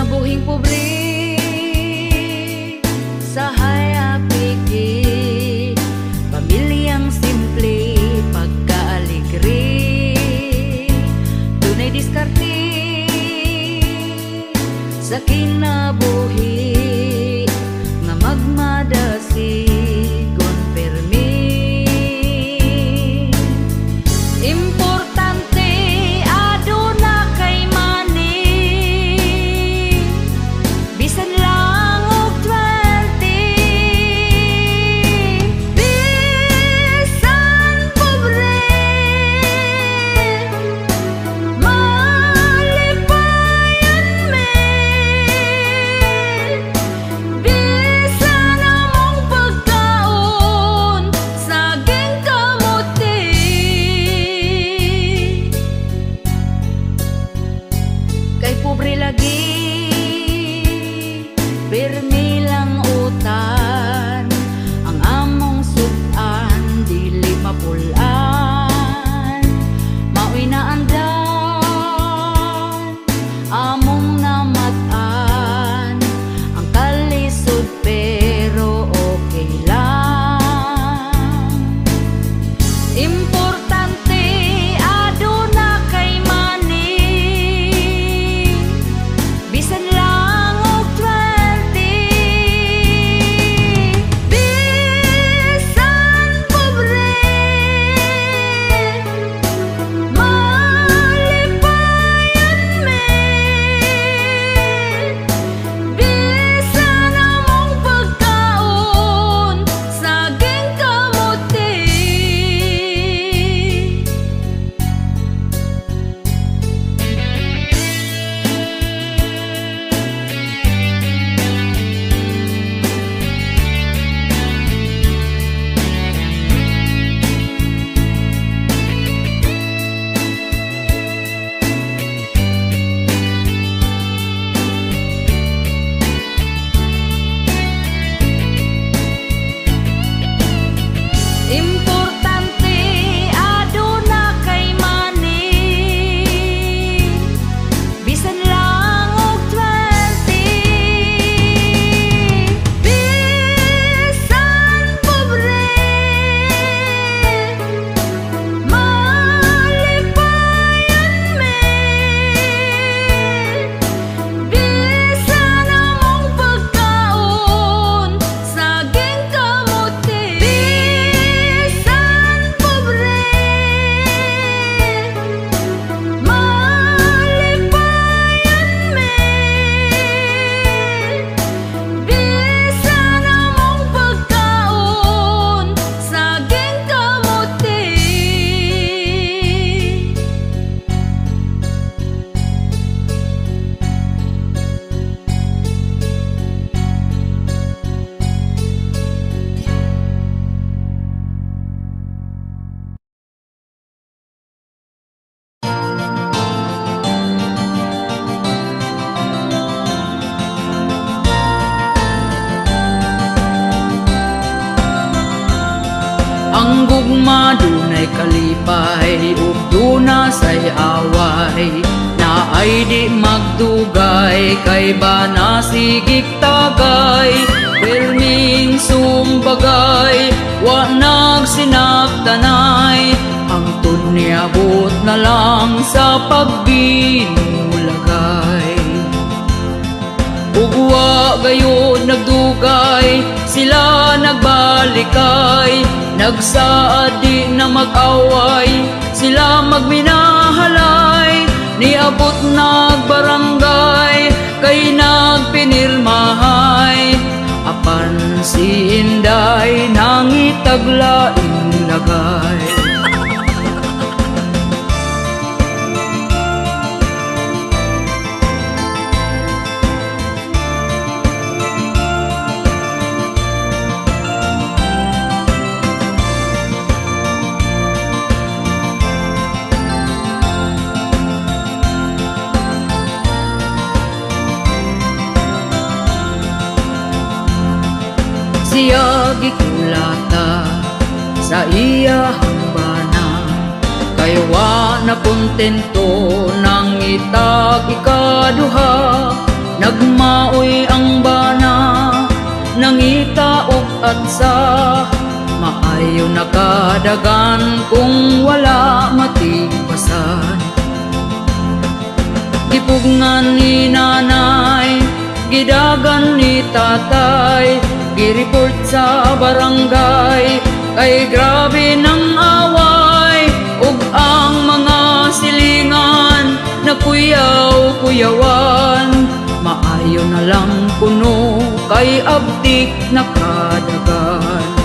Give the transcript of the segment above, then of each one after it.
Kinabuhing pobre sa hayapiki, pamilyang simple pagkaaligre, dunay diskarte sa kinabuhi nga magmadasigon permi. Importante aduna kay money, bisan lang og 20, bisan pobre malipayon mi, bisan among pagkaon saging kamuti. Kay pobre lagi pirmi lang utan, ang among sug-an dili mapul-an, mao'y naandan among namat-an ang kalisod pero okay lang. Importante aduna kay money, bisan lang og 20, bisan pobre malipayon mi, bisan among pagkaon saging kamuti. Importante aduna kay money, bisan lang og 20, bisan pobre malipayon mi, bisan among pagkaon saging kamuti, bisan pobre malipayon mi, bisan among pagkaon saging kamuti. Ang gugma dunay kalipay ug duna say away, naay di magdugay kay ba nasigig tagay, pirming sumbagay wa nagsinabtanay, hangtod niabot na lang sa pagbinulagay. Ug wa gayud nagdugay, sila nagbalikay, nagsaad di na mag-away, sila magminahalay, niabot nagbarangay, kay nagpinirmahay, apan si Inday nangitaglaing lagay. Siya gikulata sa iyahang bana, kay wa na kontento nang itag ikaduha. Nagmaoy ang bana, nangita og atsa. Maayo nakadagan kung wala matibasan. Gipugngan ni nanay, gidagan ni tatay, gireport sa barangay, kay grabe ng away. Ug ang mga silingan nagkuyaw-kuyawan. Maayo na lang kuno kay abtik nakadagan.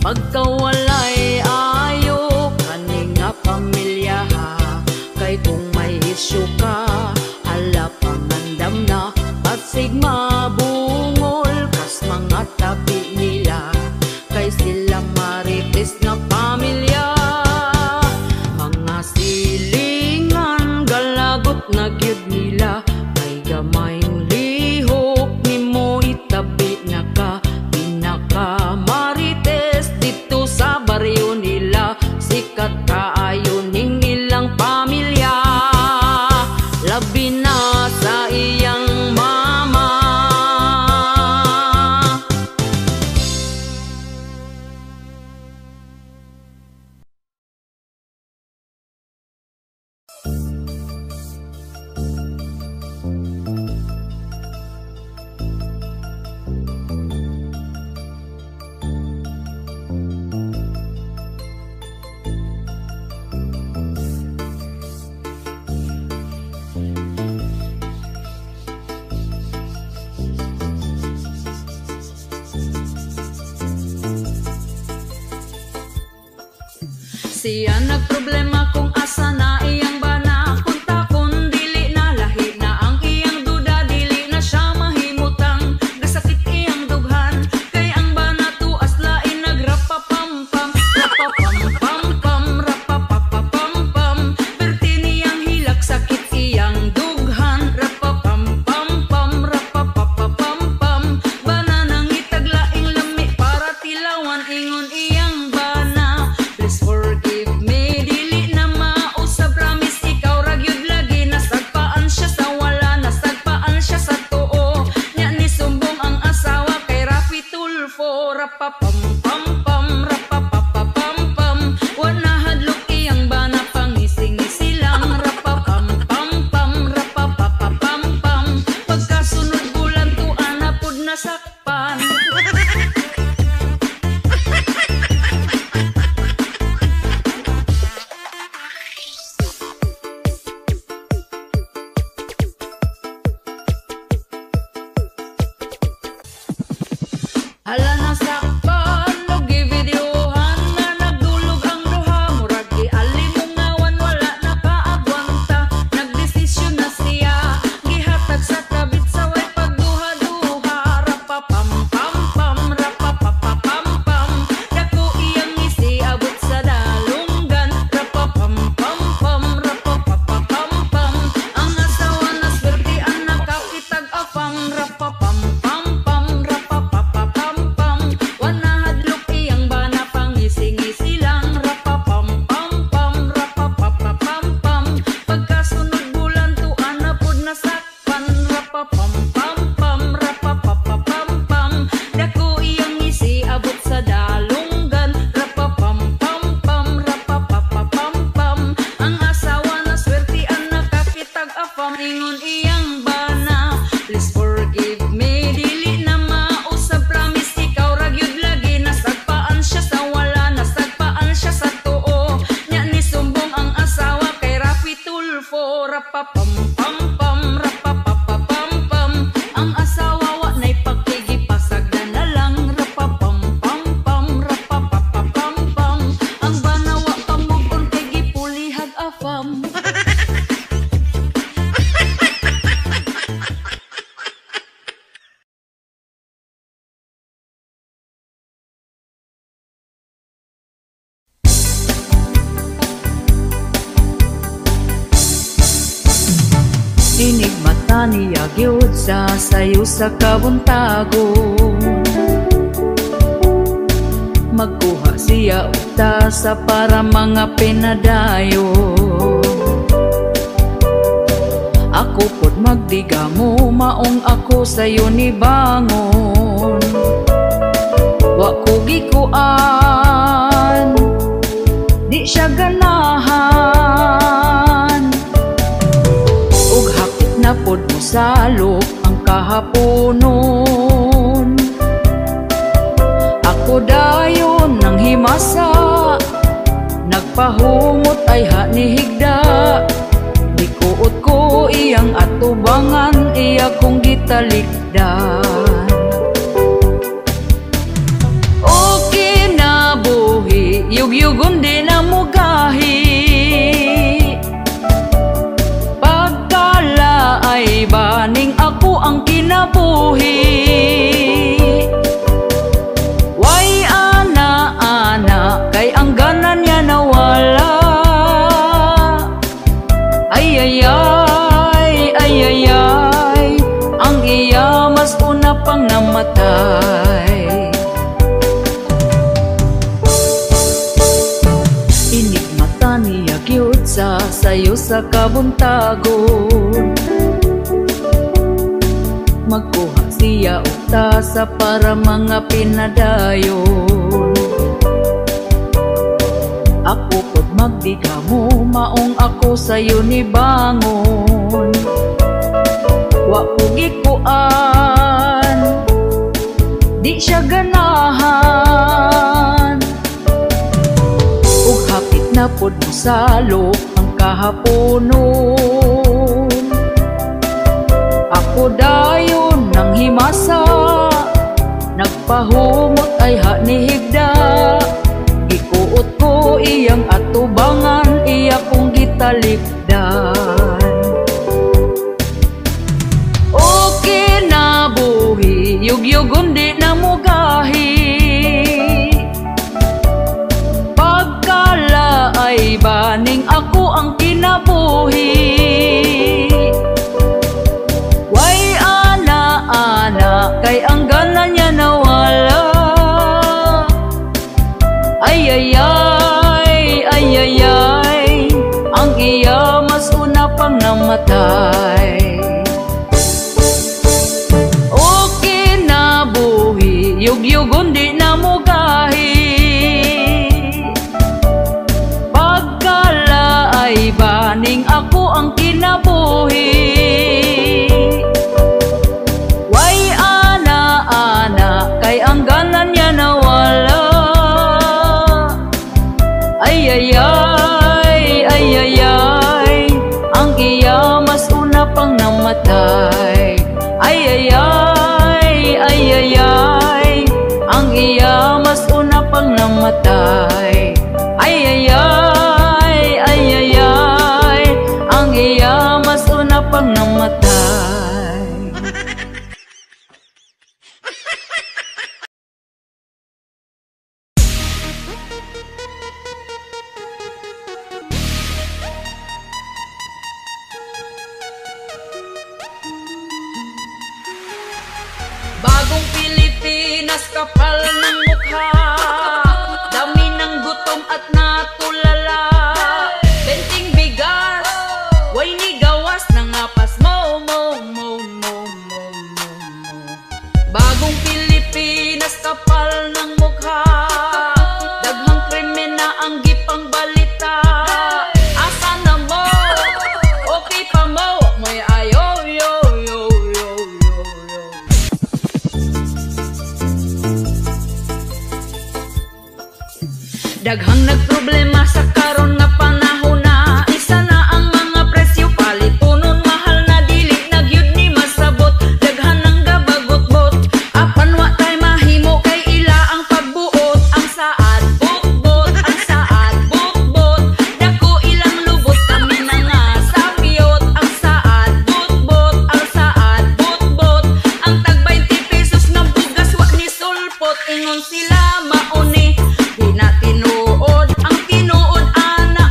Pagkawalay ayo kani nga pamilya ha, kay kung may isyu ka, hala pangandam na, pasig mabungol kas mga tabi nila, kay sila marites nga pamilya. Mga silingan galagot na gyud nila, kay gamayng lihok nimo itabi na ka, pinakamarites dito sa baryo nila, sikat kaayo ning ilang pamilya, labi na sa iyang mama. Siya nagproblema kung asa na iyang bana, kung takon dili na lahi na ang iyang duda, dili na siya mahimutang gasakit iyang dughan, kay ang bana tuas lain nagrapapampam, rapapampampam, rapapapampam, perti niyang hilak sakit iyang dughan, rapapampampam, rapapapampam, bana nangitag laing lami para tilawan ingon iyang bana. Please forgive me, dili na mausab, promise ikaw ra gyud lagi, nasagpaan siya sa wala, nasagpaan siya sa tuo, nya ni sumbong ang asawa kay Raffy Tulfo, rapapampampam, rapapapampam, wa nahadlok iyang bana pangising-ngisi lang, rapapampampam, rapapapampam, pagkasunod bulan tuan na pud nasakpan. Hala nasakpan og givideohan nga nagdulog ang duha, murag gialimungawan wala na kaagwanta, nagdesisyon na siya gihatag sa kabit sa way pagduha-duha, rapapampampam, rapapapampam, dako iyang ngisi abot sa dalunggan, rapapampampam, rapapapampam, ang asawa na swerte ang nakakitag afam, rapapampampam, rapapapampam, wanahadlok iyang bana pangising-ngisi lang, rapapampampam, rapapapampam, pagkasunod bulan tuan na pud nasakpan, rapapampampam, rapapapampam, dako iyang ngisi abot sa dalunggan, rapapampampam, rapapapampam, ang asawa na swerte ang nakakitag afam, ingon iyang bana. Please forgive me, dili na mausab, promise ikaw ra gyud lagi, nasagpaan siya sa wala, nasagpaan siya sa tuo, nya ni sumbong ang asawa kay Raffy Tulfo, rapapampampam, rapapapampam, ang asawa wa nay pakigipasagdan na lang, rapapampampam, rapapapampam, ang bana wa pa move on kay gipulihag afam. Inigmata niya gyud sa sayo sa kabuntagon, magkuha siya og tasa para mga pinadayon. Ako pod magdigamo, maong ako sayo ni bangon, wa ko gikuan, di siya ganahan. Ug hakit na pod mosalop ang kahaponon, ako dayon nang himasa, nagpahumot ay ha ni higda, gikuot ko iyang atubangan, iya kong gitalikdan. O kinabuhi Sayo sa kabuntagon. Magkuha siya og tasa para mga pinadayon. Ako pod magdigamo, maong ako sayo ni bangon. Wa ko gikuan, di siya ganahan. Ug hapit na pod mosalok ang kahaponon. Ako dayon nang himasa, nagpahumot ay ha ni higda. Gikuot ko iyang atubangan, iya kong gitalikdan. Okay na buhi, yugyugon di na mugahi. Pagkala ay baning ako ang kinabuhi. Way ana-ana, kay ang gana niya nawala. Ay ay ay, ay ay ay, ang iya mas una pang namatay. Okay na buhi, yugyugon di na mugahi. Pagkala ay baning ako ang kinabuhi. Way ana-ana, kay ang gana niya nawala. Ay ay ay, ay ay ay, ang iya mas una pang namatay. Ay ay ay, ay ay ay, ang iya mas una pang namatay. Ay ay ay, ay ay ay, ang iya mas una pang namatay. Bagong Pilipinas, kapal ng mukha, dami ng gutom at natulala. Benting bigas, way ni gawas, nangapas mo, mo, mo, mo, mo, mo, mo. Bagong Pilipinas, kapal ng mukha, daghang krimen na ang gipang balita. Asa na mo? Okay pa mo? Mo'y ayo, yo, yo, yo, yo, yo. Daghang nagproblema sa karon nga panahon na. Isa na ang mga presyo, palitunon mahal na, dili na gyud ni masabot. Daghan ang gabagot-bot, apan wa tay mahimo kay ila ang pagbuot. Ang saad bot-bot, ang saad bot-bot, dako ilang lubot, kami na nga sapiot. Ang saad bot-bot, ang saad bot-bot, ang tag 20 pesos ng bugas wa ni sulpot. Ingon sila mauni, di na tinuod ang tinuod ana.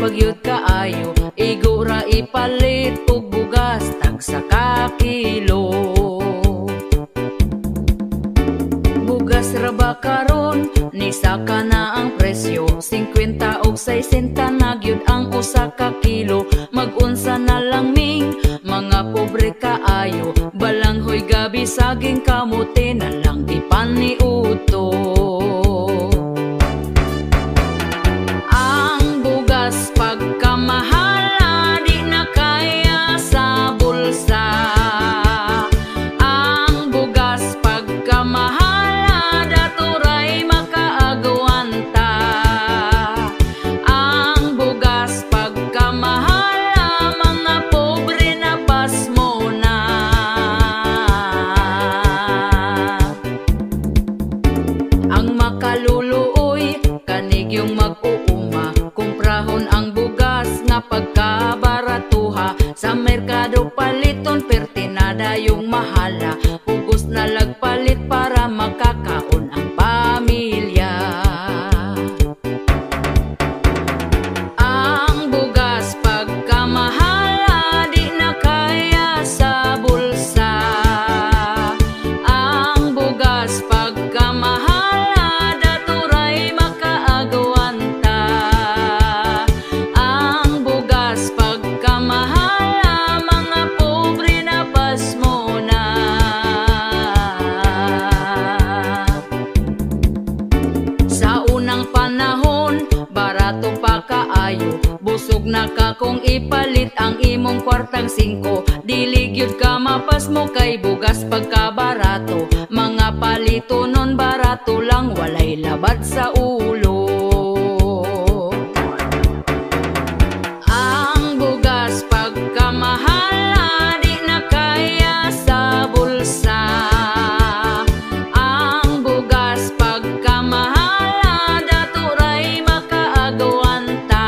Pagyud kaayo. Igo ra ipalit og bugas tagsa ka kilo. Bugas ra ba karon nisaka na ang presyo, 50 og 60 na gyud ang usa ka kilo. Mag-unsa na lang ming mga pobre kaayo, balanghoy gabi saging kamote na lang ipaniudto. Ang bugas pagkamahala di na kaya sa bulsa. Ang bugas pagkamahala daturay makaagwanta. Ang bugas pagkamahala mga pobre na pasmo na. Ang makaluluoy kanigyong mag-uuma, kumprahon ang bugas nga pagkabaratuha. Sa merkado paliton pertinada yung mahala, pugos na lagpalit para makakaon ang pamilya. Ang bugas pagkamahala di na kaya sa bulsa. Ang bugas pagkamahala daturay makaagwanta. Ang bugas pagkamahala mga pobre na pasmo na. Sa unang panahon, barato pa kaayo, busog na ka kung ipalit ang imong kwartang 5. Dili gyud ka mapasmo kay bugas pagkabarato, mga palito nun barato lang walay labad sa ulo. Ang bugas pagkamahala di na kaya sa bulsa. Ang bugas pagkamahala daturay makaagwanta.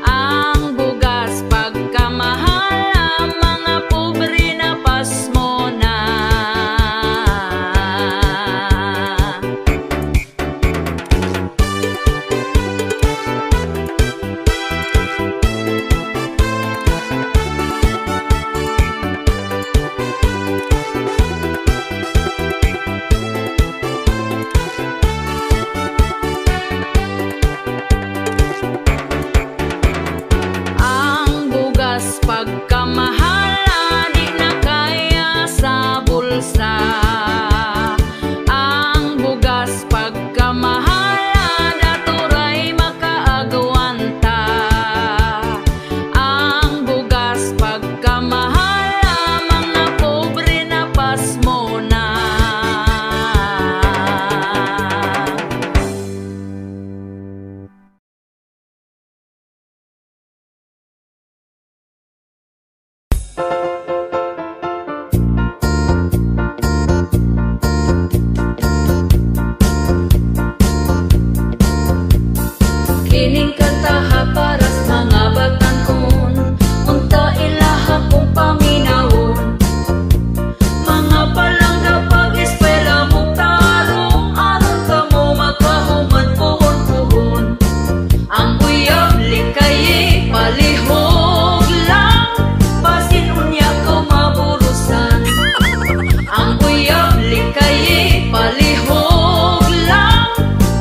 Ang bugas pagkamahala mga pobre na pasmo na. Ang bugas pagkamahala di na kaya sa bulsa. Ang bugas pagkamahala daturay makaagwanta. Ang bugas pagkamahala mga pobre na pasmo na. Kining kantaha para sa mga batan-on, unta ilaha kung paminawon. Mga palangga pag-eskwela mo tarong, aron ka mo makahuman puhon-puhon. Ang uyab likaye palihog lang, basin unya ko maburusan. Ang uyab likaye palihog lang,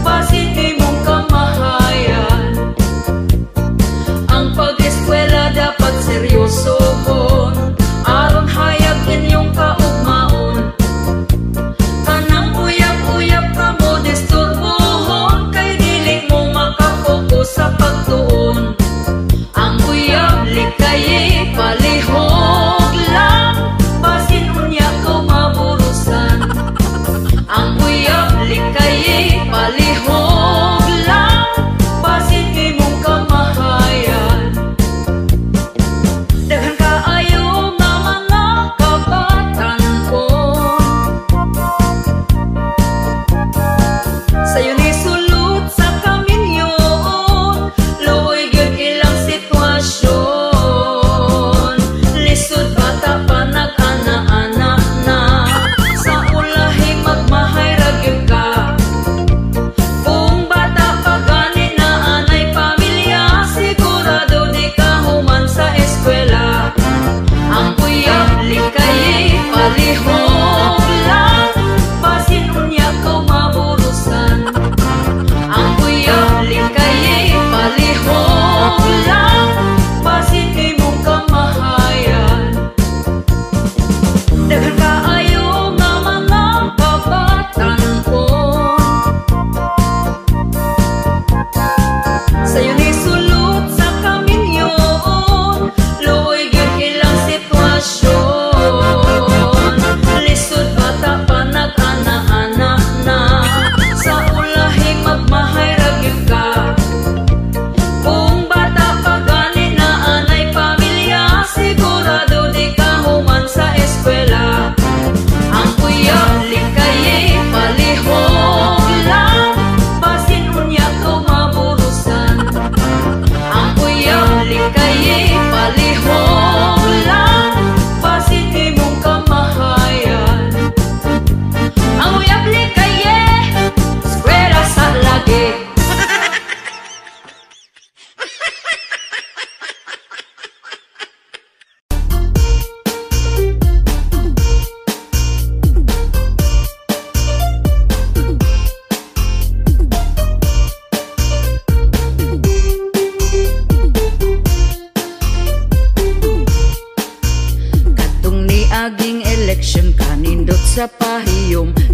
basin imong kamahayan.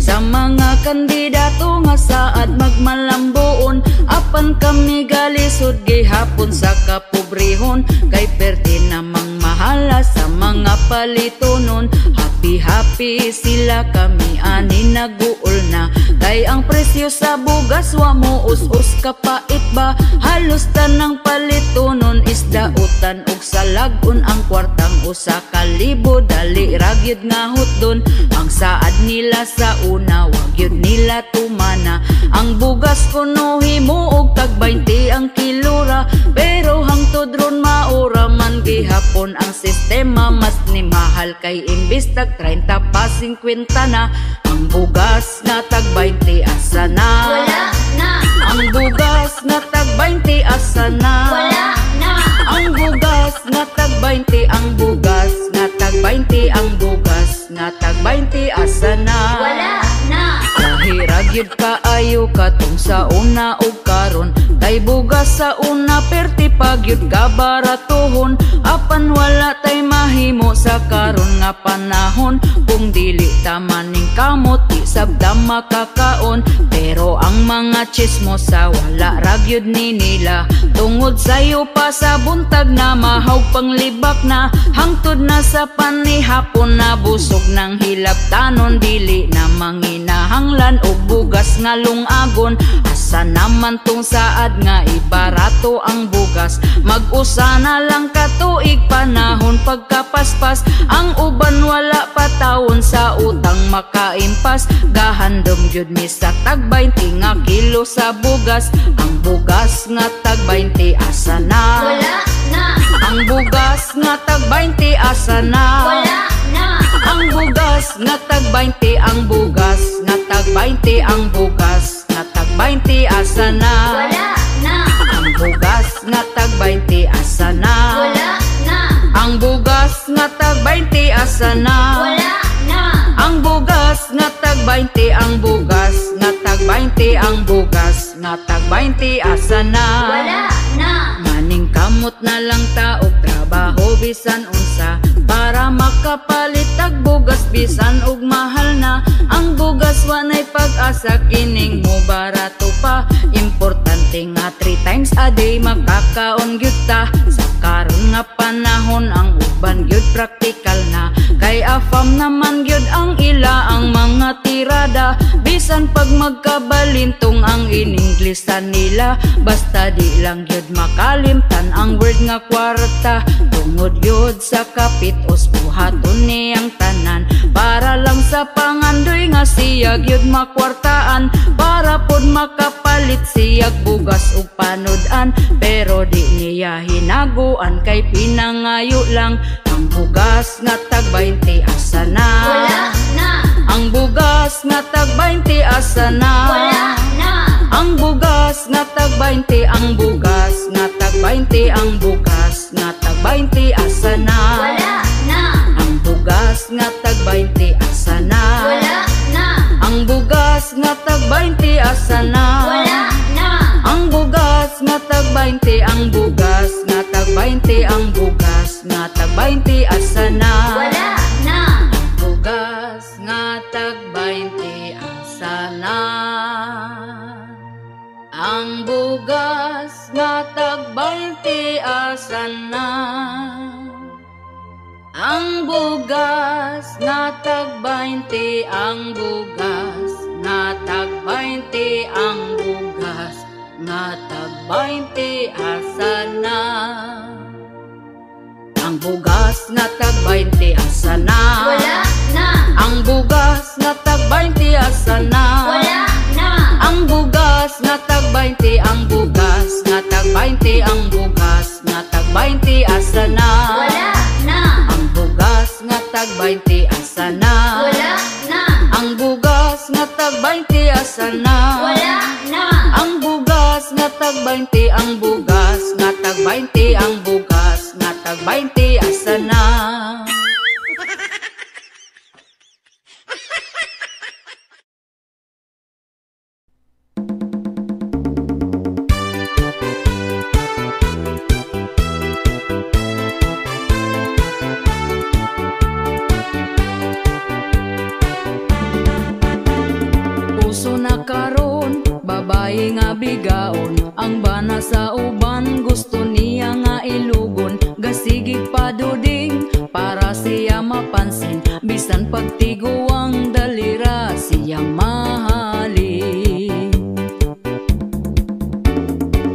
Sa mga kandidato nga saad magmalambuon, apan kami galisod gihapon sa kapobrehon, kay perti namang mahala sa mga palitonon. Happy happy sila, kami ani naguol na, kay ang presyo sa bugas wa mo us-us kapait ba. Halos tanang palitonon, isdautan og salagon, ang kwartang 1,000 dali ra gyud nga hutdon. Ang saad nila sa una, wa gyud nila tumana. Ang bugas kuno himuog tag 20 ang kilora, pero hangtod ron maura man gihapon ang sistema. Mas ni mahal kay imbis tag 30 pa 50 na. Ang bugas nga tag 20, asa na? Wala na. Ang bugas nga tag 20, asa na? Wala na. Ang bugas nga tag 20, ang bugas nga tag 20, ang bugas nga tag 20, asa na? Wala na. Lahi ra gyud kaayo katong sa una ug karon, kay bugas sa una perti pa gyud kabaratuhon. Apan wala tay mahimo sa karon nga panahon, kung dili ta maning kamot, di sabta makakaon. Pero ang mga chismosa, wala ra gyud ni nila, tungod sayo pa sa buntag na mahaw panglibak na, hangtod na sa panihapon na busog ng hilabtanon. Dili na manginahanglan og bugas nga lungagon. Asa naman tong saad nga ibarato ang bugas? Mag-usa na lang ka tuig, panahon pagkapaspas. Ang uban wala pa taon sa utang makaimpas. Gahandom gyud mi sa tag 20 nga kilo sa bugas. Ang bugas nga tag 20, asa na? Wala na. Ang bugas nga tag 20, asa na? Wala na. Ang bugas nga tag 20, ang bugas nga tag 20, ang bugas nga tag 20, asa na? Wala na. Ang bugas nga tag 20, asa na? Wala na. Ang bugas nga tag 20, asa na? Wala na. Ang bugas nga tag 20, ang bugas nga tag 20, ang bugas nga tag 20, asa na? Wala na. Maning kamot na lang ta og trabaho bisan unsa, para makapalit og bugas bisan og mahal na. Ang bugas, wanay pag-asa kining mo barato pa. Importante nga 3 times a day makakaon gyud ta. Sa karon nga panahon, ang uban gyud praktikal na, kay afam naman gyud ang ila ang mga tirada. Bisan pag magkabalintong ang ininglisan nila, basta di lang gyud makalimtan ang word nga kwarta. Tungod gyud sa kapitos, buhaton niyang tanan para lang sa pangandoy nga siya gyud makwartaan, para pod makapalit siyag bugas ug panud-an. Pero di niya hinaguan kay pinangayo lang. Ang bugas nga tag 20, asa na? Wala na. Ang bugas nga tag 20, asa na? Wala na. Ang bugas nga tag 20, ang bugas nga tag 20, ang bugas nga tag 20, asa na? Wala na. Ang bugas nga tag 20, asa na? Wala na. Ang bugas nga tag 20, asa na? Wala na. Ang bugas nga tag 20, ang bugas nga tag 20, ang bugas nga tag 20, asa na? Wala na. Bugas nga tag 20, asa na? Ang bugas nga tag 20, asa na? Ang bugas nga tag 20, ang bugas nga tag 20, ang bugas nga tag 20, asa na? Ang bugas nga tag 20, asa na? Wala na. Ang bugas nga tag 20, asa na? Wala na. Ang bugas nga tag 20, ang bugas nga tag 20, ang bugas nga tag 20, asa na? Wala na. Ang bugas nga tag 20, asa na? Wala na. Ang bugas nga tag 20, asa na? Wala na. Ang bugas nga tag 20, ang bugas nga tag 20, ang bugas nga tag 20, asa na? Sa uban gusto niya nga ilugon, gasigig paduding para siya mapansin. Bisan pagtiguang dalira siyang mahalin.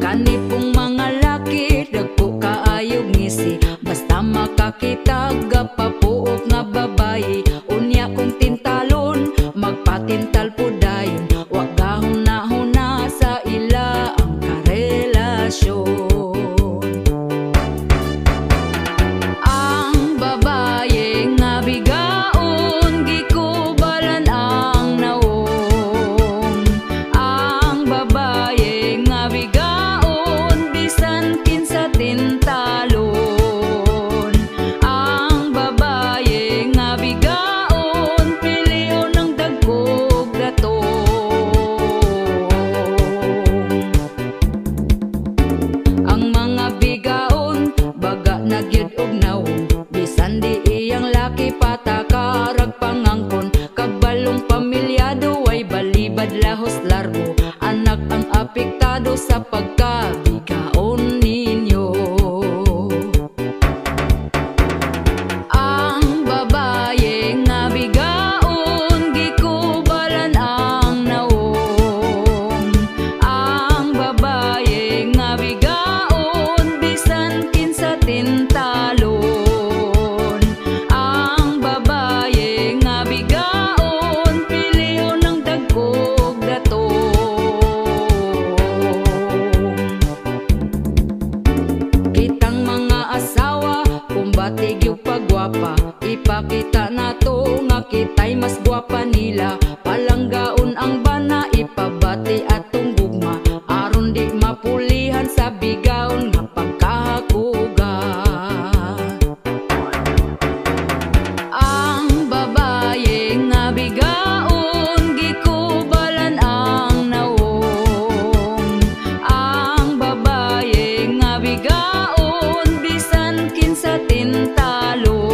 Kani pong mga laki dagko kaayog ngisi, basta makakita gapapuok nga babayi. Unya kung tintalon magpatintal po dayon, wa gahuna-huna sa ila ang karelasyon. Ang babaye nga bigaon gikubalan ang nawong. Ang babaye nga bigaon bisan kinsa tintalon. Ang babaye nga bigaon pilion ang dagkog datong. Ang mga bigaon baga na gyud og nawong, bisan di iyang laki patakarag pangangkon. Kabalong pamilyado way balibad lahos largo, anak ang apektado sa pagkabigaon ninyo. Ang babaye nga bigaon gikubalan ang nawong. Ang babaye nga bigaon bisan kinsa tintalon. Ang babaye nga bigaon pilion ang dagkog datong. Kitang mga asawa kumbati gyud pagwapa, ipakita nato nga kitay mas gwapa nila. Palanggaon ang bana ipabati atong gugma, aron di mapulihan sa bigaon nga pagkahakuga. Ang babaye nga bigaon gikubalan ang nawong. Ang babaye nga bigaon bisan kinsa tintalon.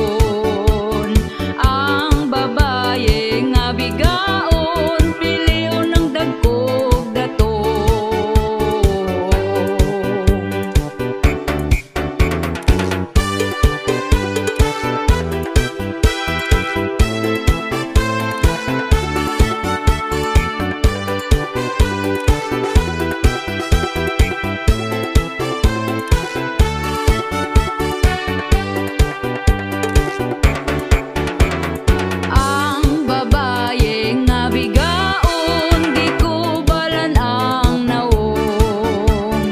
Ang babaye nga bigaon pilion ang dagkog datong. Ang babaye nga bigaon gikubalan ang nawong.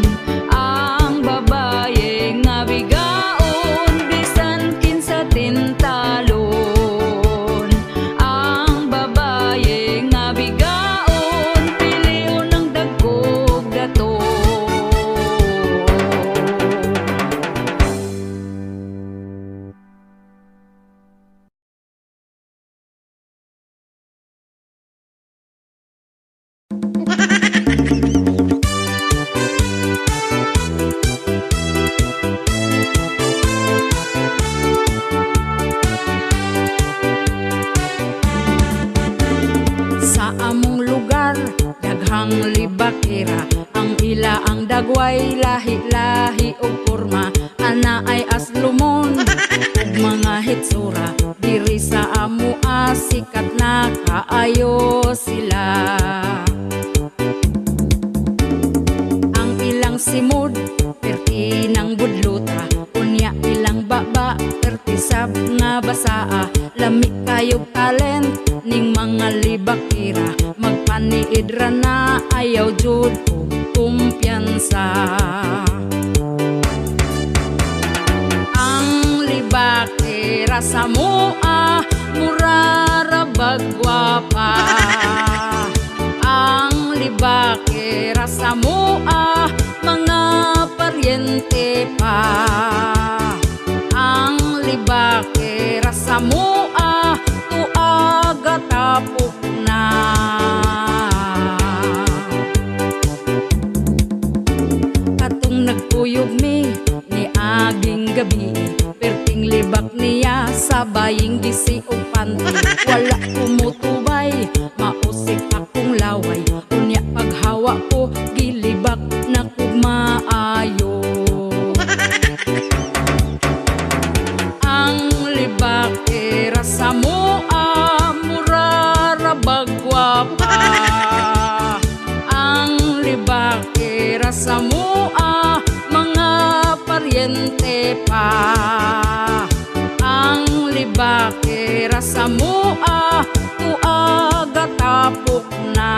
Ang babaye nga bigaon bisan kinsa tintalon. Ang babaye nga bigaon pilion ang dagkog datong. Sa among lugar daghang libakira, ang ila ang dagway lahi-lahi og porma. Ana ay aslumon ug mga hitsura, diri sa amoa sikat na kaayo sila. Ang ilang simod perti ng budluta, unya ilang baba perti sab nga basaa. Lami kayog talent ning mga libakira, magpaniid ra na ayaw jud og kumpiyansa. Ang libakira sa mua mura ra bagwapa. Ang libakira sa mua mga paryente pa. Ang libakira sa mua tuaga tapok na. Katong nagkuyog mi ni aging gabi, perting libak niya sa baying gisi og panty. Wala kumutubay, mausik akong laway. Unya paghawa ko gilibak na kugmaayo. Paryente pa. Ang libakera sa mua, tuaga tapok na.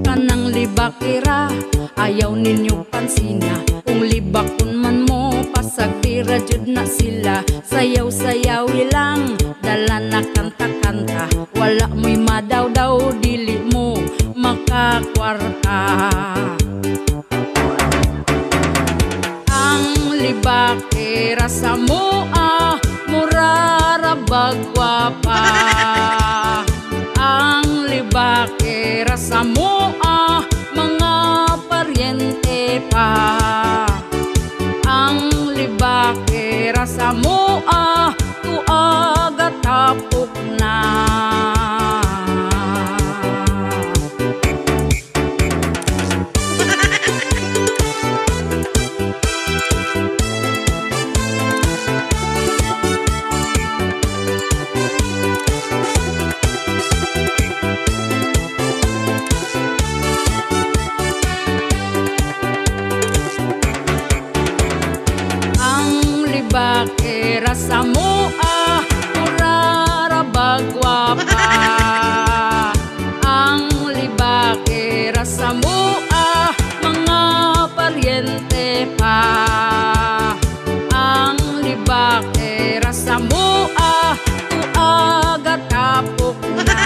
Kanang libakera, ayaw ninyo pansina. Kung libakon man mo, pasagtira jud na sila. Sayaw-sayaw ilang, dala na kanta-kanta. Wala mo'y madaw-daw, dili mo makakwarta. Ang libakera sa mua, murarabag gwapa. Ang libakera sa mua, mga paryente pa. Ang libakera sa mua, tuaga tapok na. Ang libakera sa mua, murarabag gwapa. Ang libakera sa mua, mga paryente pa. Ang libakera sa mua, tuaga tapok na.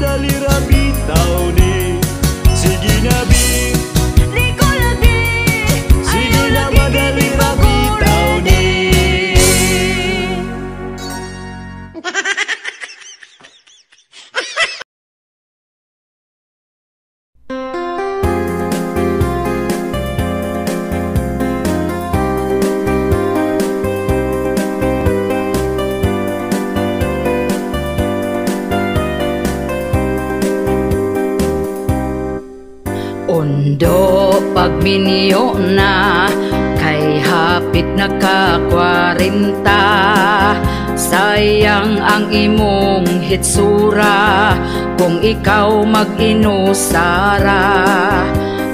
Madali ra bitaw ni. Sige na bi. Di ko lagi. Sige Ayaw na lagi madali kay di ra pa ko bitaw ready. Ni. Undo pagminyo na kay hapit naka-40. Sayang ang imong hitsura kung ikaw mag-inusara.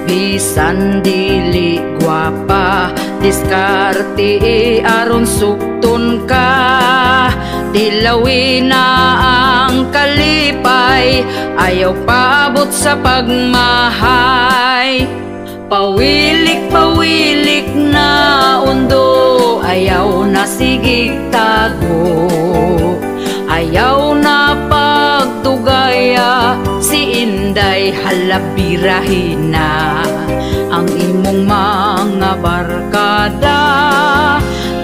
Bisan dili gwapa, diskarte aron sukton ka. Tilawi na ang kalipay, ayaw paabot sa pagmahay. Pawilik, pawilik na undo, ayaw na sigig tago. Ayaw na pagdugaya, si Inday halabirahin na. Ang imong mga barkada,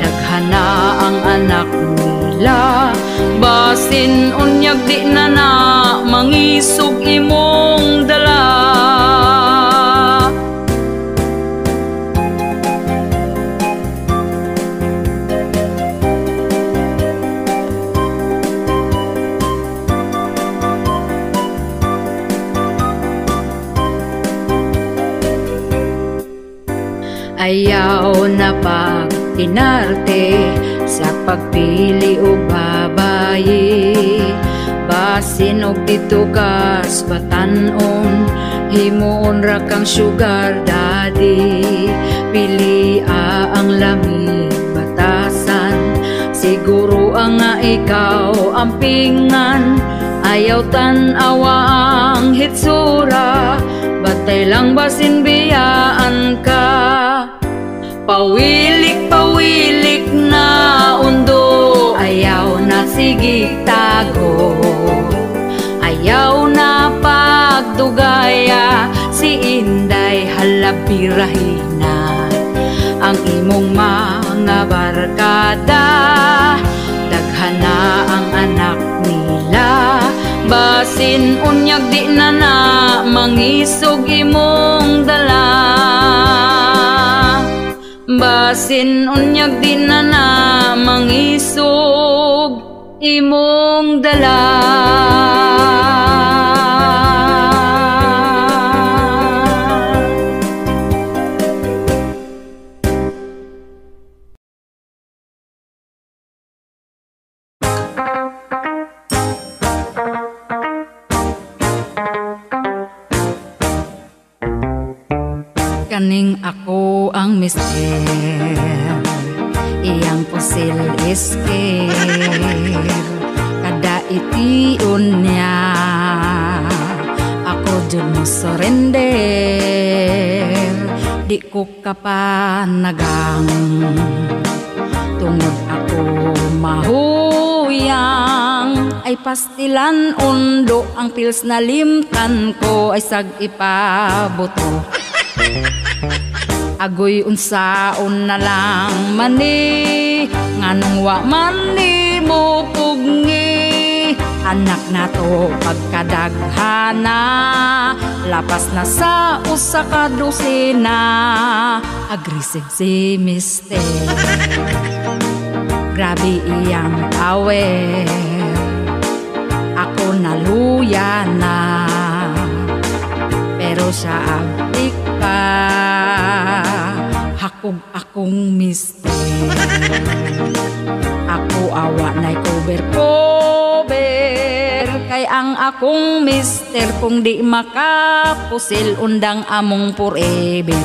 daghan na ang anak nila. Basin unyag di na na, mangisog imong dala. Ayaw na pag-inarte sa pagpili og babaye. Basin og ditugas batan-on, himuon ra kang sugar daddy. Pilia ang lami batasan, siguro ang nga ikaw ang pingan. Ayaw tan-awa ang hitsura, batay lang basin biyaan ka. Pawilik, pawilik na undo, ayaw na sige tago. Ayaw na pagdugaya, si Inday halabirahin na. Ang imong mga barkada, daghan na ang anak nila. Basin unyag di na na, mangisog imong dala. Basin unyag di na na, mangisog imong dala. Kaning ako ang mister, iyang pusil isker, kada tion niya ako jud mo surrender. Di ko kapanagang tungod ako mahuyang. Ay pastilan undo ang pills na limtan ko ay sag ipabuto. Agoy unsaon na lang mani, nganong wa man ni mo pugngi. Anak na to pagkadaghana, lapas na sa usa ka dosena. Aggressive si mister, grabe iyang power. Ako naluya na, pero siya abtik pa. Hakog akong mister, ako awa na'y cover-cover. Kay ang akong mister kung di makapusil, undang among forever.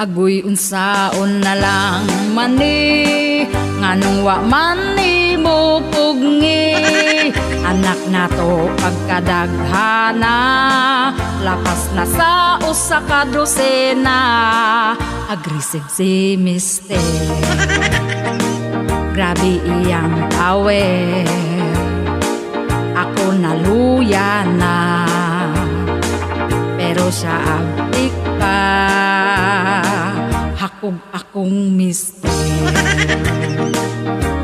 Agoy, unsaon na lang mani, nganong wa man nimo pugngi? Anak nato pagkadaghana, lapas na sa 1 ka dosena. Aggressive si mister, grabe iyang power. Ako naluya na, pero siya abtik pa. Hakog akong mister.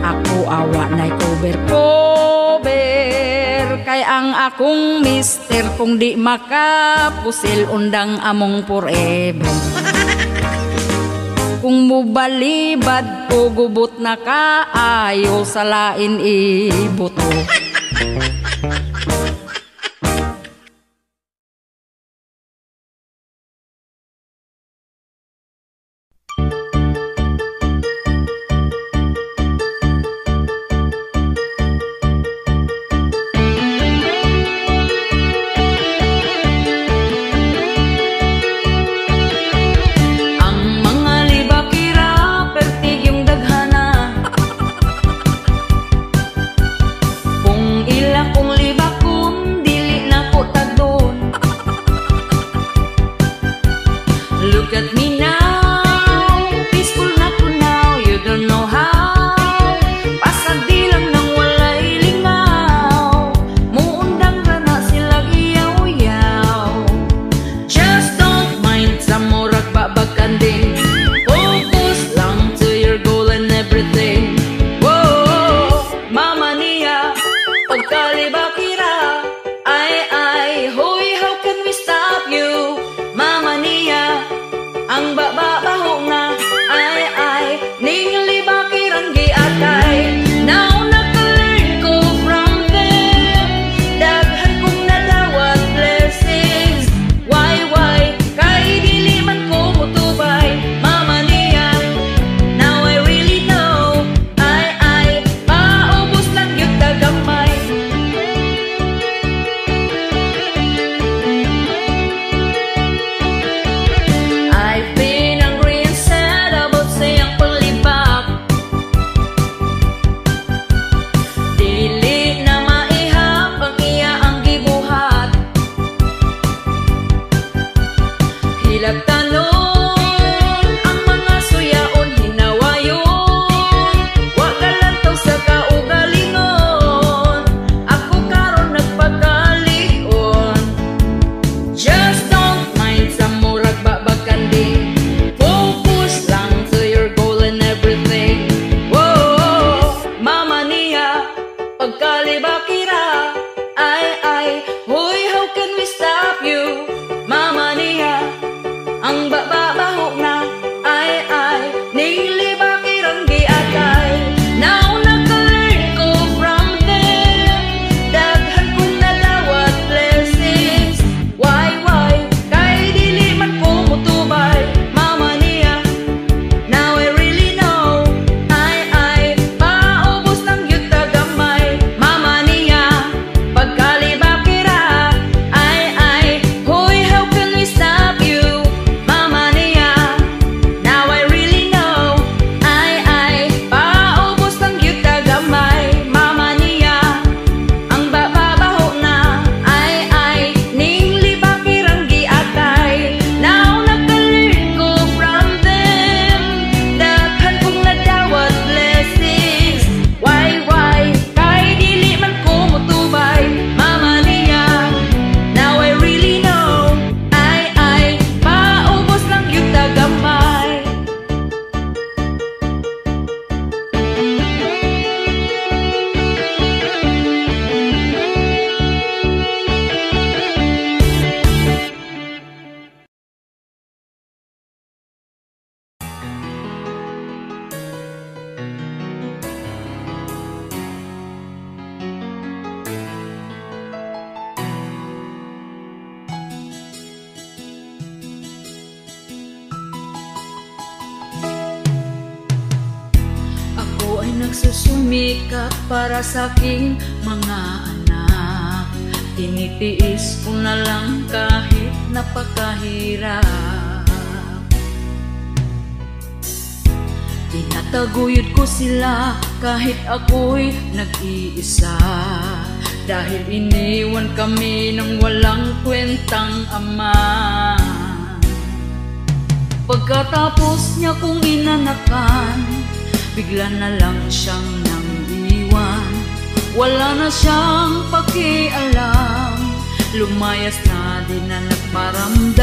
Ako awa na'y cover cover, kay ang akong mister kung di makapusil, undang among forever. Kung mubalibad ko, gubot na kaayo, sa lain ibuto. Ang mga libakira pertig yung daghana. Kung ila kong libakon, dili na ko tagdon. Look at me now, peaceful na ko now. You don't know how. Pasag di lang nang walay lingaw. Muundang ra na sila iyaw-yaw. Just don't mind sa murag babag kanding. Focus lang to your goal and everything. Whoa, mama niya, pagkalibakira. Ay, ay, hoy, how can we stop you? Mama niya, ang bababaho nga. Ay, ay, ning libakirang giatay. Now naka-learn ko from them. Daghan kong nadawat blessings. Why? Kay dili man ko mutubay. Mama niya, now I really know. Ay, ay, paubos lang yung tagamay. I've been angry and sad about siyang palibak. Dili na maihap ang iya ang gibuhat. Hilabtanon ang mga suyaon, hinawayon. Wa kalantaw sa kaugalingon. Ako karon nagpakalion. Just don't mind sa murag babag kanding. Focus lang to your goal and everything. Whoa, mama niya, pagkalibakira. Ay, ay, hoy, how can we stop you? Mama niya, ang bababaho na. Ay, ay, ning libakirang giatay. Now naka-learn ko from them. Daghan kong nadawat blessings. Why? Kay dili man ko mutubay. Mama niya, now I really know. Ay, ay, paubos lang yung tagamay. Mama niya, pagkalibakira. Ay, ay, hoy, how can we stop you? Mama niya, now I really know. Ay, ay, paubos lang yung tagamay. Mama niya, ang bababaho na. Ay, ay, ning libakirang giatay. Now naka-learn ko from them. Daghan kong nadawat blessings. Why? Kay dili man ko mutubay. Mama niya, now I really know. Ay, ay, paubos lang yung tagamay. Ako ay nagsusumikap para sa aking mga anak. Tinitiis ko na lang kahit napakahirap. Tinataguyod ko sila kahit ako'y nag-iisa, dahil iniwan kami ng walang kwentang ama. Pagkatapos niya kong inanakan, bigla na lang siyang nang-iwan. Wala na siyang pakialam, lumayas na di na nagparamdam.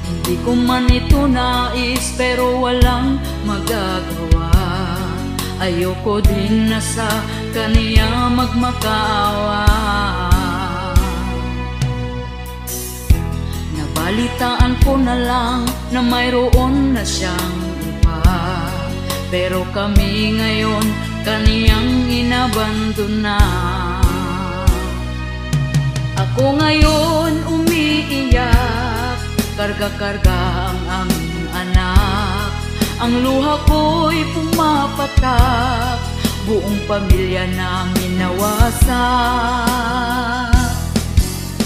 Hindi ko man ito nais pero walang magagawa. Ayoko din na sa kaniya magmakaawa. Nabalitaan ko na lang na mayroon na siyang iba, pero kami ngayon kaniyang inabandona. Ako ngayon umiiyak, karga-karga ang aming anak. Ang luha ko'y pumapatak, buong pamilya namin nawasak.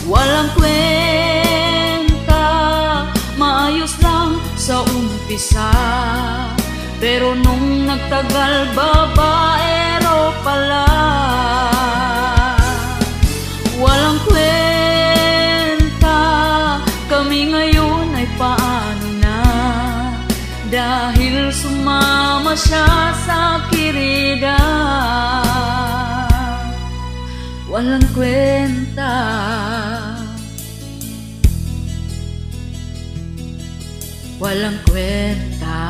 Walang kwenta, maayos lang sa umpisa, pero nung nagtagal babaero pala. Walang kwenta, kami ngayon ay paano na, dahil sumama siya sa kirida. Walang kwenta. Walang kwenta.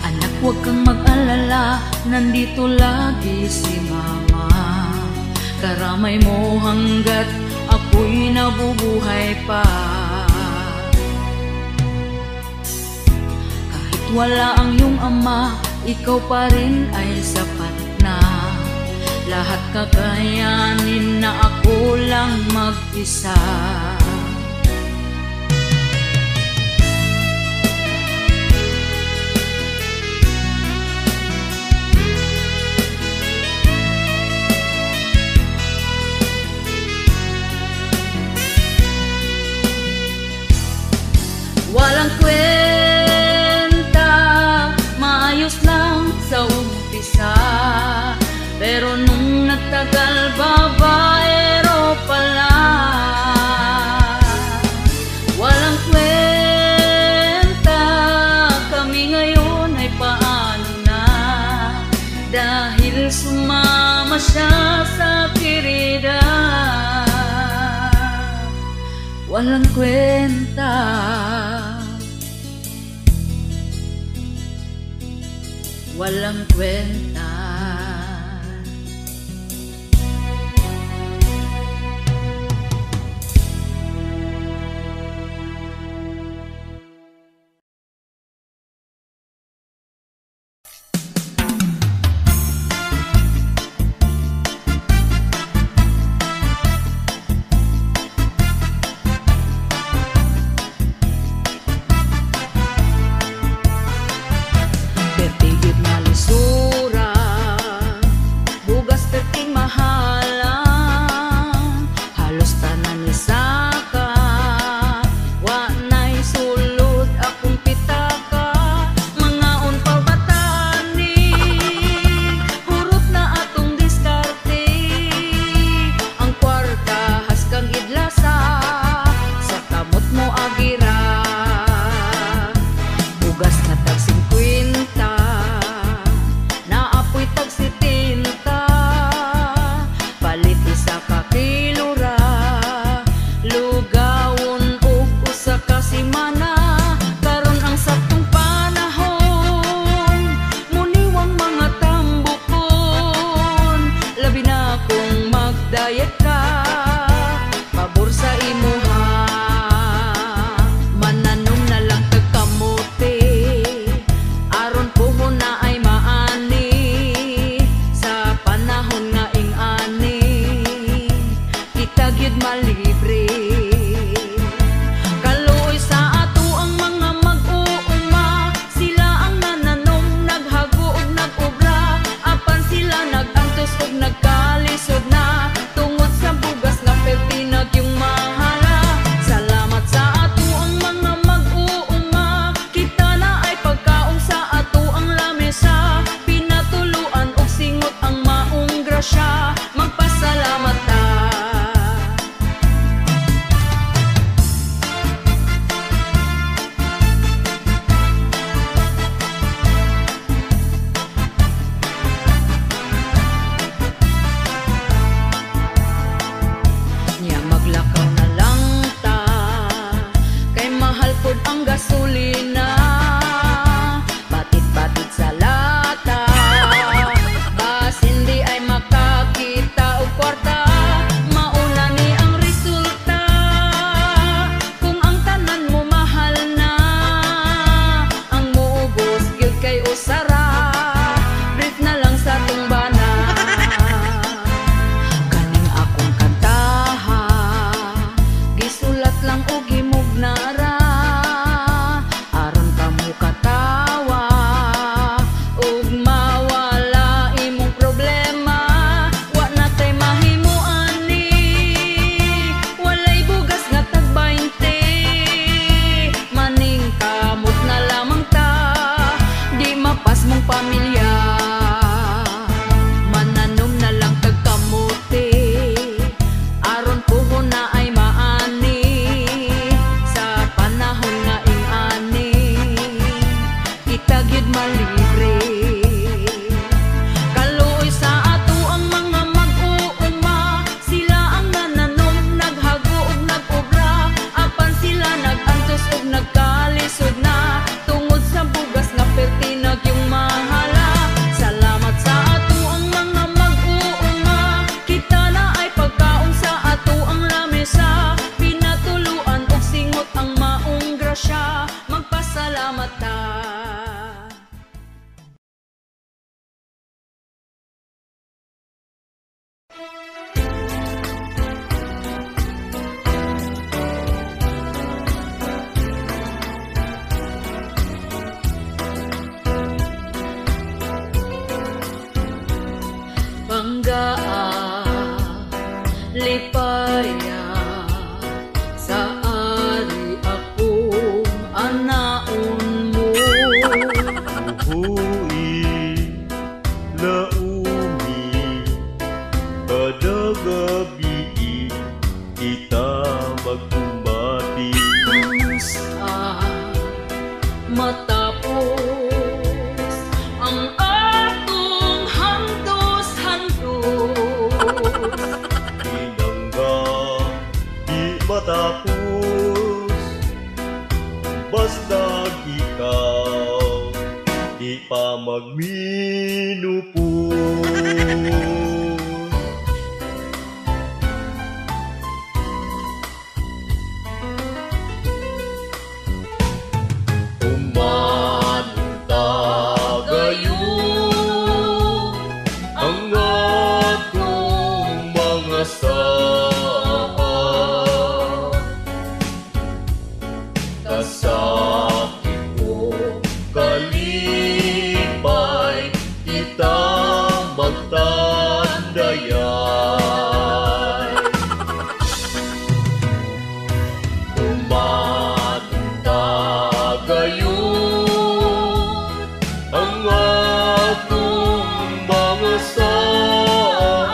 Anak, huwag kang mag-alala, nandito lagi si Mama. Karamay mo hanggat ako'y nabubuhay pa. Kahit wala ang iyong ama, ikaw pa rin ay sapat na. Lahat kakayanin na ako lang mag-isa. Walang kwenta, maayos lang sa umpisa, pero nung nagtagal babaero pala. Walang kwenta, kami ngayon ay paano na, dahil sumama siya sa kirida. Walang kwenta. Walang kwenta. Pertigit na lisura, mata. Panggaa, lipaya, sa ari akong anaon mo. Uhui, laumi, kada gabi kita magkumbati. Kamusta matapos ang atong hantos-hantos? Pinangga, di matapos, basta ikaw di pa magminupos. Umanta gayon ang atong mga saad, kasakit o kalipay kita magtandayay. Umanta gayon ang atong mga saad,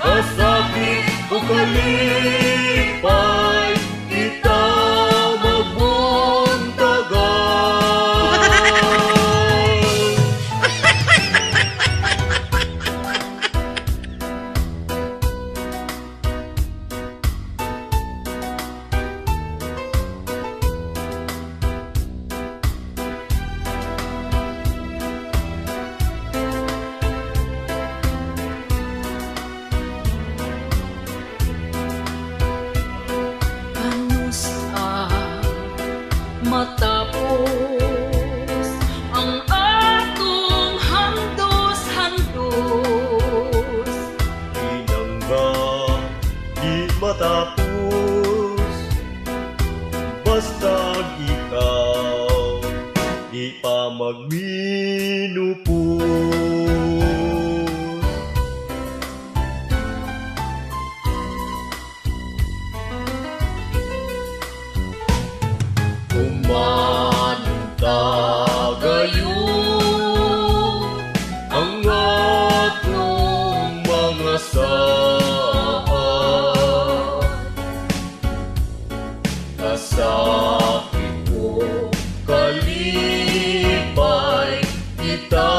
kasakit o kalipay kita magbuntagan. Kamusta matapos ang atong hantos-hantos? Pinangga, di matapos, basta ikaw di pa magminupos. Umanta gayon ang atong mga saad, kasakit o kalipay kita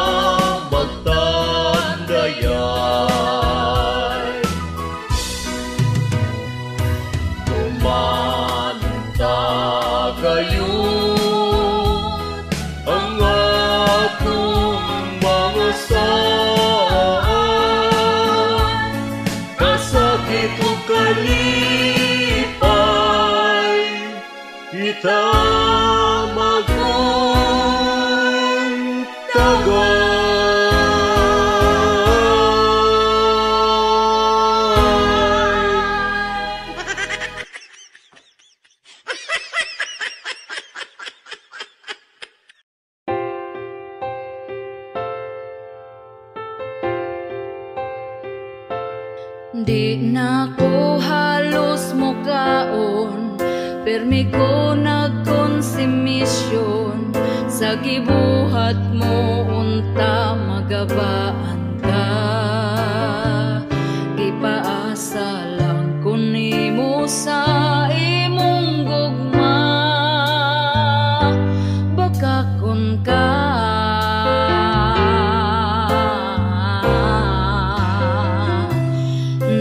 magtandayay. Umanta gayon ang atong mga saad, kasakit o kalipay kita magbuntagay. Di na ko halos mukaon, permi ko nagkonsumisyon. Sa gibuhat mo unta magabaan ka. Gipaasa lang ko nimo sa imong gugma. Baka kun ka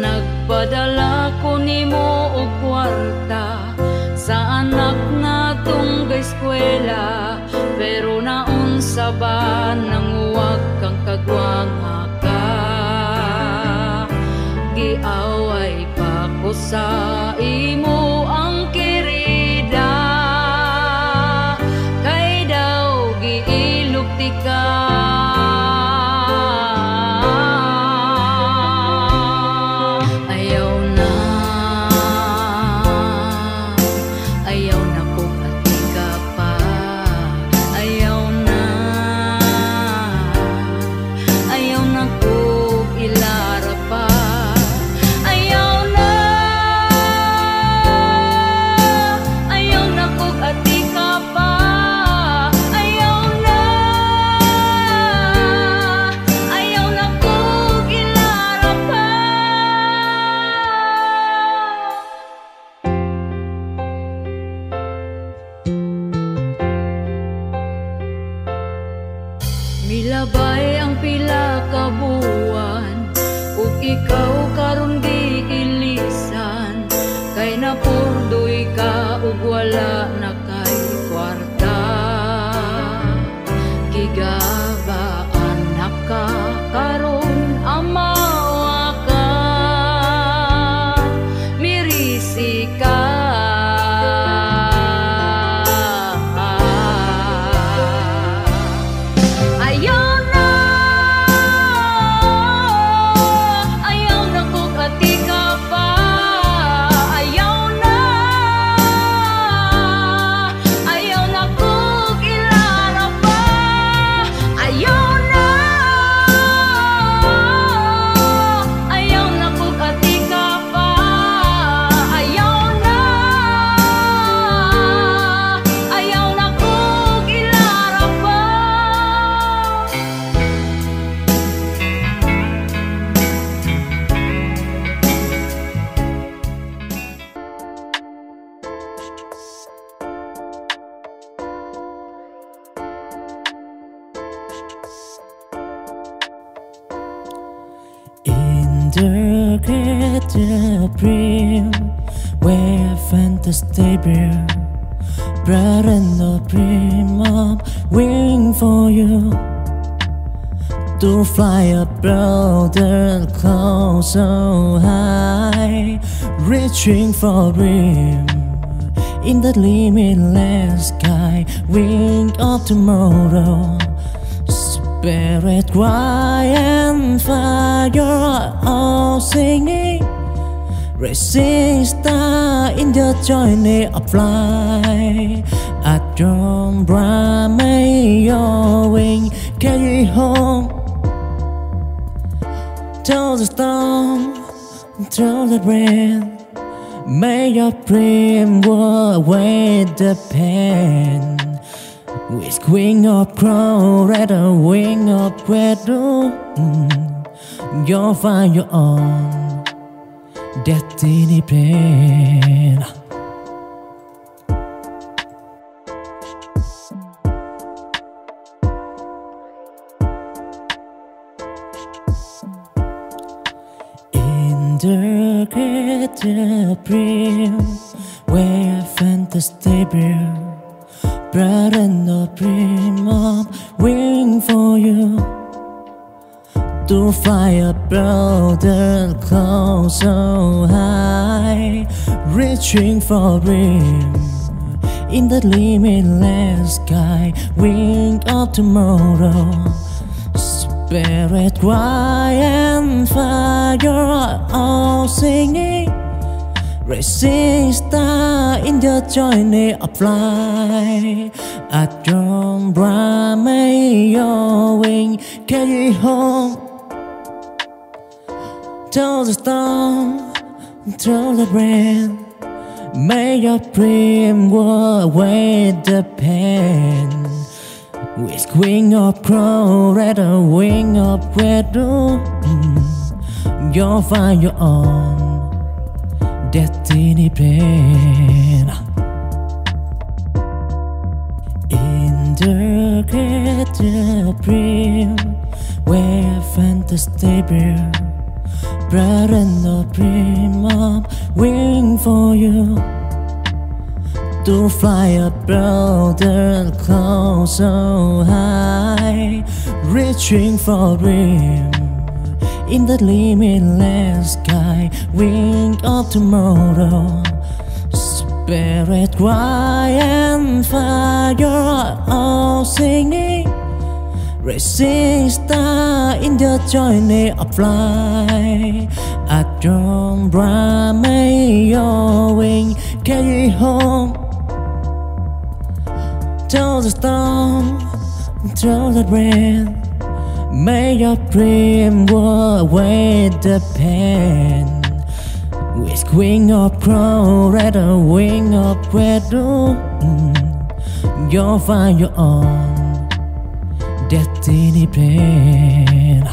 nagpadala ko nimo og kwarta sa anak natong gaeskwela, pero naunsa ba nanguwag kang kagwanga ka? Giaway pa ko sa imo. Gilabay ang pila ka buwan ug ikaw karon giilisan kay napurdoy ka ug wala na kay kwarta. Gigaba anak ka karon amawa ka, mirisi ka. Ayaw na, ayaw na kog atika pa. Ayaw na, ayaw na kog ilara pa. Ayaw na, ayaw na kog atika pa. Ayaw na, ayaw na kog ilara pa. In the great dream where fantasy beer, bright and the dream of waiting for you to fly above the clouds so high, reaching for dream in the limitless sky, wing of tomorrow. Spirit, cry and fire, all singing. Racing star in the journey of life. At your bright, may your wing carry home. Through the storm, through the rain, may your dream walk away the pain. With wing of crow, red a wing of red, you'll find your own destiny plan. In the great dream where fantasy beer, bright and the dream of waiting for you to fly above the clouds so high, reaching for dream in the limitless sky, wing of tomorrow. Spirit, cry and fire, all singing. Racing star in the journey of life. At your bright, may your wing carry home. Through the storm, through the rain, may your dream walk away the pain. With wing of crow, red a wing of red, you'll find your own destiny plan. In the great dream where fantasy beer, bright and the dream of waiting for you to fly above the clouds so high, reaching for dream in the limitless sky, wing of tomorrow. Spirit, cry and fire, all singing. Racing star in the journey of life. At your bright, may your wing carry home. Through the storm, through the rain, may your dream walk away the pain. With wing of crow, red a wing of red, you'll find your own destiny plan.